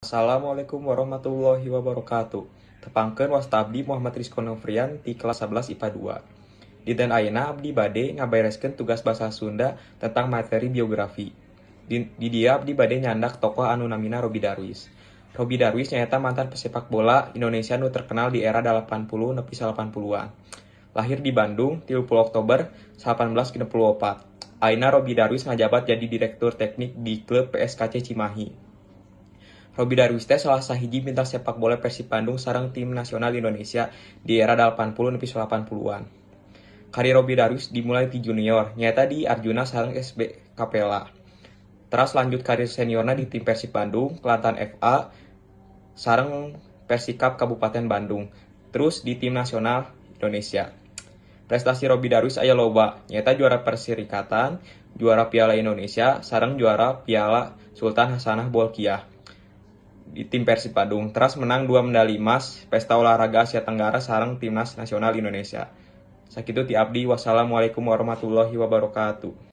Assalamualaikum warahmatullahi wabarakatuh. Tepangkeun, wasta abdi Muhammad Rizko Novrian ti kelas 11 IPA 2. Dinten ayeuna abdi bade ngabereskeun tugas basa Sunda tentang materi biografi. Di dieu abdi bade nyandak tokoh anu namina Robby Darwis. Robby Darwis nyaeta mantan pesepak bola Indonesia nu terkenal di era 80 nepi 80-an. Lahir di Bandung 30 Oktober 1964. Ayeuna Robby Darwis ngajabat jadi direktur teknik di klub PSKC Cimahi. Robby Darwis teh salah sahiji bintang sepak bola Persib Bandung sareng tim nasional Indonesia di era 80 nepi 80-an. Karir Robby Darwis dimulai ti junior, nyaeta di Arjuna sareng SB Capella. Teras lanjut karir seniorna di tim Persib Bandung, Kelantan FA, sareng Persikab Kabupaten Bandung. Terus di tim nasional Indonesia. Prestasi Robby Darwis aya loba, nyaeta juara Perserikatan, juara Piala Indonesia, sareng juara Piala Sultan Hasanah Bolkiah di tim Persib Bandung. Teras menang dua medali emas Pesta Olahraga Asia Tenggara sareng Timnas Nasional Indonesia. Sakitu ti abdi, wassalamualaikum warahmatullahi wabarakatuh.